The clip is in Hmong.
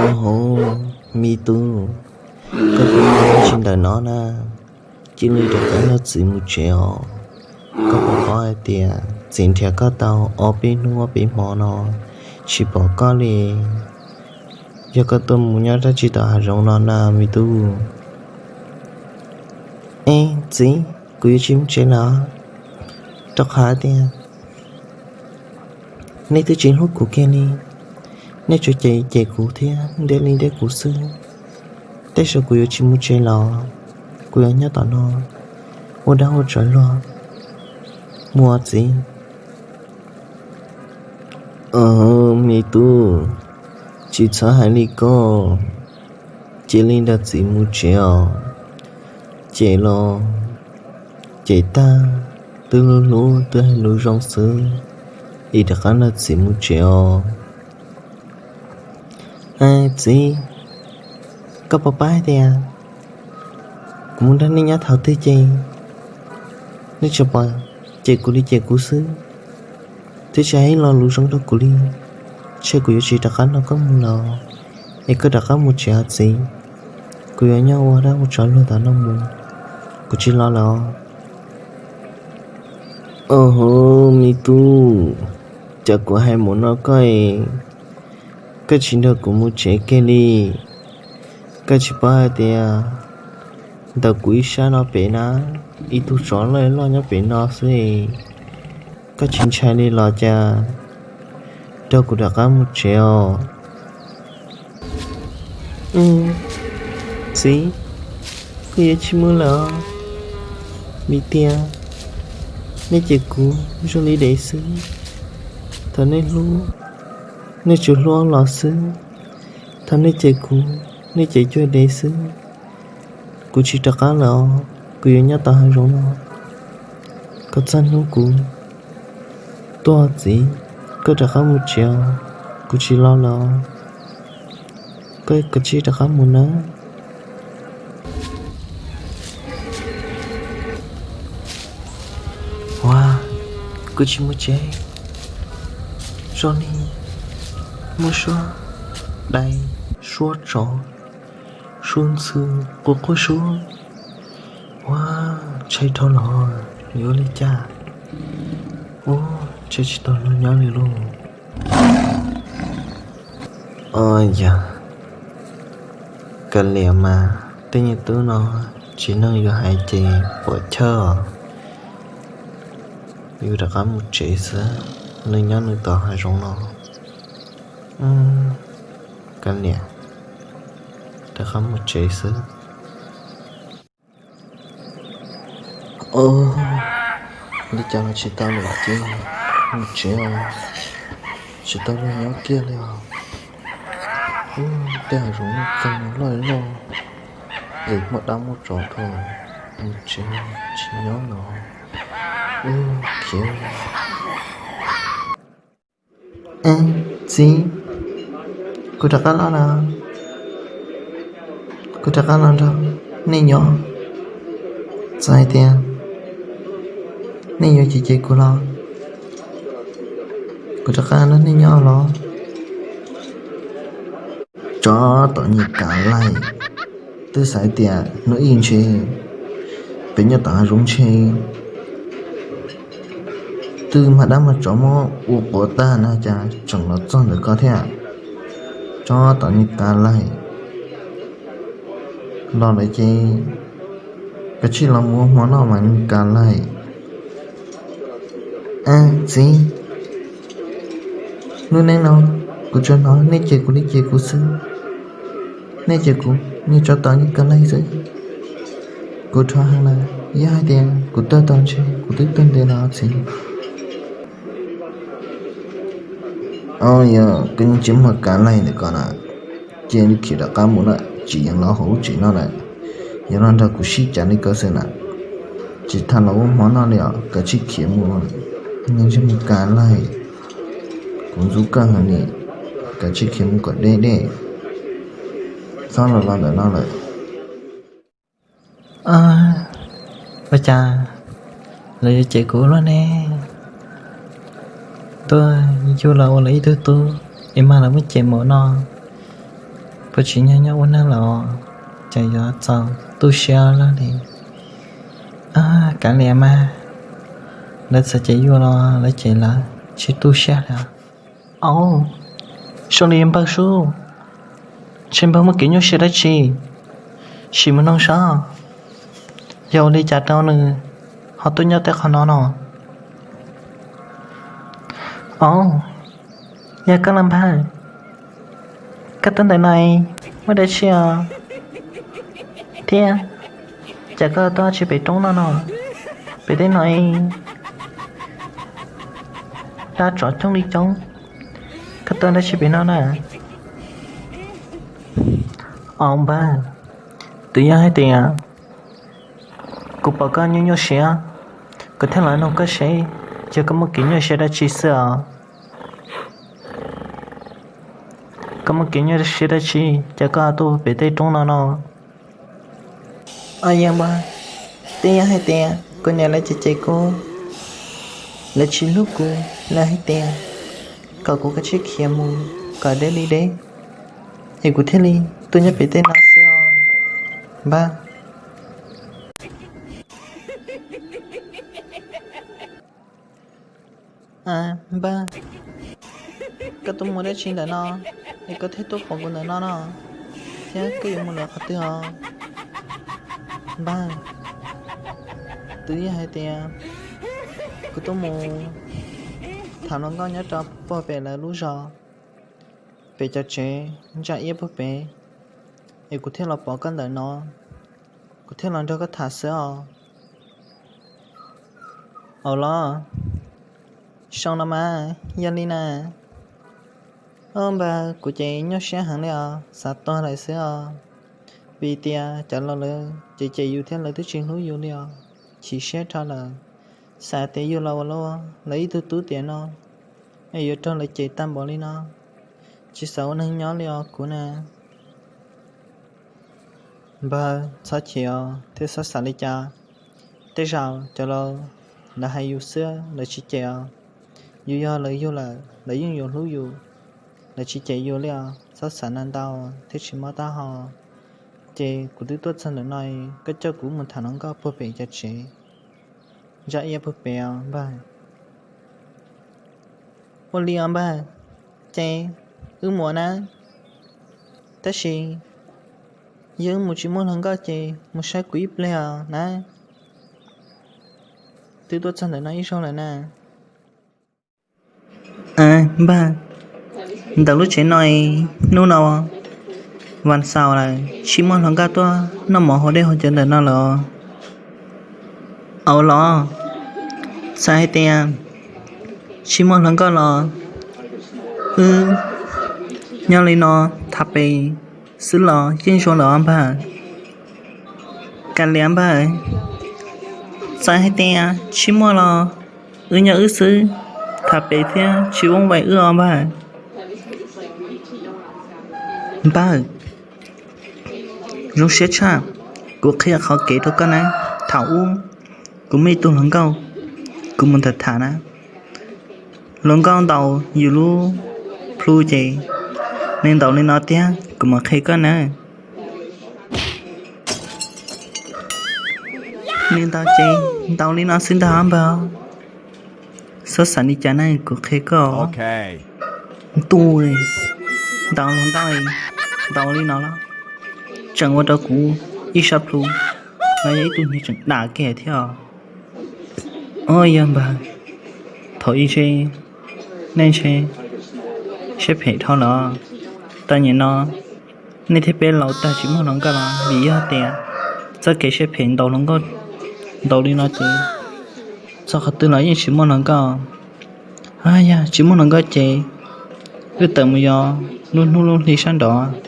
Au hauv, me tub, koj tus tsis ntawm no na, cia li rov qab nrog txiv mus tsev os. Koj puas paub hais tias txiv nrhiav koj tau ob peb hnub ob peb hmo no tsis pom koj li. Yog koj tuaj mus nyob dab tsi tom hav zoov no na me tub? Ej txiv, kuv yuav tsis mus tsev lawm, rau qhov tias nej twb tsis hlub kuv kiag li. Nej tsuas cem cem kuv thiab ntiab li ntiab kuv xwb. Tej zaum kuv yuav tsis mus tsev los, kuv yuav nyob tom no ua dab ua tsov luag mus os txiv. Au, me tub, tsis txhob hais li ko, cia li nrog txiv mus tsev os. Cem los cem tag, twb hlub hlub twb hais lus zoo xwb, es rov qab nrog txiv mus tsev os. Txiv, koj puas paub hais tias kuv mus nrog nej nyob thaum twg ces nej tsuas pom cem kuv li cem kuv xwb, twb tsis hais ib lo lus zoo rau kuv li. Ntshe kuv yuav tsis rov qab nrog koj mus lawm, es koj rov qab mus tsev os txiv. Kuv yuav nyob ua dab ua tsov luag tom no mus, kuv tsis los lawm os. Au hauv, me tub, cas kuv hais mus no koj, koj tsis nrog kuv mus tsev kiag li. Koj tsis paub hais tias ntawm kuv ib sab no pem na, ib tug tsov loj loj nyob pem no xwb. Koj tsis ntshai li los cas? Nrog kuv rov qab mus tsev os. Txiv, kuv yuav tsis mus lawm os. Vim tias nej cem kuv zoo li dev xwb. Thaum nej hlub, nej tsuas hlub los xwb. Thaum nej cem kuv, nej cem cuag dev xwb. Kuv tsis rov qab lawm os, kuv yuav nyob tom hav zoov no. Koj txog hnub kuv tuaj txiv, koj rov qab mus tsev os, kuv tsis los lawm os. Koj kav tsij rov qab mus nawb. Ua, kuv tsis mus tsev. Zoo li muaj suab dais, suab tsov, suab ntxhw, quaj quaj suab. Ua, ntshai dhau los yuav li cas? Ua, ntshai tsis tau luag nyob li lauj. Yog, kav liam mas, tej niag tub no tsis neeg yuav hais ces puam chawj os. Yus rov qab mus tsev xwb, nws nyob nws tom hav zoov no. Kav liam, rov qab mus tsev xwb. Li cas los tsis tau lawm ces mus tsev os, tsis tau luag nyob kiag li os. Tej hav zoov no txog loj loj, es muaj dab muaj tsov dhau, mus tsev tsis nyob los khiav. Txiv, kuv rov qab los lawm, kuv rov qab los nrog nej nyob. Txawm hais tias nej yuav cem cem kuv los, kuv rov qab nrog nej nyob los. Tsov tom nyuag kav laig, twb xav tias hnub ib ntshe peb nyob tom hav zoov ntshe twb mag dab mag tsov muab ua quav tag na, cas tseem los txog ntawm koj thiab. Tsov tom nyuag kav laig, los lawm ces kav tsij los mus ua hmo noj mas nyuag kav laig. Txiv, lub neej no kuv tsuas hnov nej cem kuv li cem kuv xwb. Nej cem kuv niag tsov tom nyuag kav laig xwb. Kuv rhuav heev lawm, yog hais tias kuv tuag tau ntshe kuv twb tuag ntev lawm txiv. Yog koj yeej tsis muaj kav laig ntawm ko na, cia li khiav rov qab mus na, tsis yeem los hauv lub tsev no lawm. Yog los nrog kuv sib cav li ko xwb na, tsis tau los ua hmo noj li os, kav tsij khiav mus, yeej tsis muaj kav laig. Kuv ntxub koj heev li, kav tsij khiav mus kom deb deb, txhob los los ntawm no lawm. Ua cas lawv yuav cem kuv ua luaj ne? Tuaj yug los ua lawv ib tug tub es mag lawv muab cem mus no. Puas tsis nyob nyob ua neeg los ces yuav txaus tu siab lawm li. Kav liam mas, lawv txawm cem yus los lawv cem lawv, tsis tu siab li. Au, zoo li npawg sub, ntshe npawg muaj kev nyuaj siab dab tsi, sim mus noog saib yog ua li cas rau nws ho tuaj nyob tej qhov no no. Au, yog koj los npawg, koj tuaj ntawm no muaj dab tsi os? Thiab cas koj tuaj tsis pem roob no no, pem tej no dab tsov coob li coob, koj tuaj dab tsi pem no na? Au npawg, twb yog hais tias kuv pom koj nyuaj nyuaj siab, kuv thiaj los nug koj seb yog koj muaj kev nyuaj siab dab tsi xwb os. Koj muaj kev nyuaj siab dab tsi ces koj tuaj pem tej roob no no? Yog npawg, twb yog hais tias kuv niam lawv cem cem kuv, lawv tsis hlub kuv, lawv hais tias kom kuv kav tsij khiav mus kom deb li deb, es kuv thiaj li tuaj nyob pem tej no xwb os npawg. Npawg, koj tuaj mus dab tsi ntawm no es koj thiaj tuaj pom kuv ntawm no no, thiab koj yuav mus lawm qhov twg os npawg? Twb yog hais tias kuv tuaj mus tham hluas nkauj nyob rau puag pem lawv lub zos, pem cov tsev ntsa iab puag pem, es kuv thiaj los pom koj ntawm no, kuv thiaj los nrog koj tham xwb os. Au los, zoo los mas, yog li na. Au npawg, kuv ces nyuaj siab heev li os, xav tuag lawm xwb os. Vim tias cov laus lawv cem cem yus thiab lawv twb tsis hlub yus li os, chim siab rau lawm. Xav tias yus los ua lawv ib tug tub tiam no, es yuav raug lawv cem tag npaum li no, tsis xav ua neeg nyob li os kuv na. Npawg, txhob chim os thiab txhob xav li cas. Tej zaum cov laus lawv hais yus xwb, lawv tsis cem os. Yus yog lawv yug lawm, lawv yeej yuav hlub yus, lawv tsis cem yus li os. Txhob xav ntau ntau thiab tsis mob taub hau. Ces kuv twb tuaj txog ntawm no, koj coj kuv mus tham hluas nkauj puag pem cov tsev ntsa iab puag pem os npawg. Ua li os npawg, ces wb mus na. Tab sis yog wb mus tsis muaj hluas nkauj ces mus saib kuv ib pliag os na. Twb tuaj txog ntawm no ib zaug lawm na. Npawg, ntawm lub tsev no hnub no vas xaus lawm, tsis muaj hluas nkauj tuaj noj mov haus dej haus cawv ntawm no lawm. Au los, txawm hais tias tsis muaj hluas nkauj los wb nyob li no tham pem xwb los yeej zoo lawm os npawg. Kav liam npawg, txawm hais tias tsis muaj los wb nyob wb xwb, tham pem thiab tsis vuv vais wb os npawg. Npawg, zoo siab tshaj, kuv qhia qhov kev rau koj na. Thaum ub kuv muaj ib tug hluas nkauj, kuv mus tham tham na. Hluas nkauj ntaus yus lub plhu ces nws ntaus li no tiag, kuv mam qhia koj na. Nws ntaus ces ntaus li no xwb ntag npawg. Txhob xav li cas na, kuv qhia koj. Ntuj, ntaus hluas nkauj, ntaus li no los tseem ua rau kuv ib sab plhu no yog ib tug hniav tseem dam kiag thiab os. Os yog npawg, thaum ub ntshe nej ntshe siab phem dhau lawm. Tag nyem no nej thiab peb laus tag tsis muaj hluas nkauj los vim yog tias txoj kev siab phem ntaus hluas nkauj ntaus li no ces txog qhov twg los yeej tsis muaj hluas nkauj. Yog tsis muaj hluas nkauj ces wb tawm mus yos lub hnub lub hli sab nraud.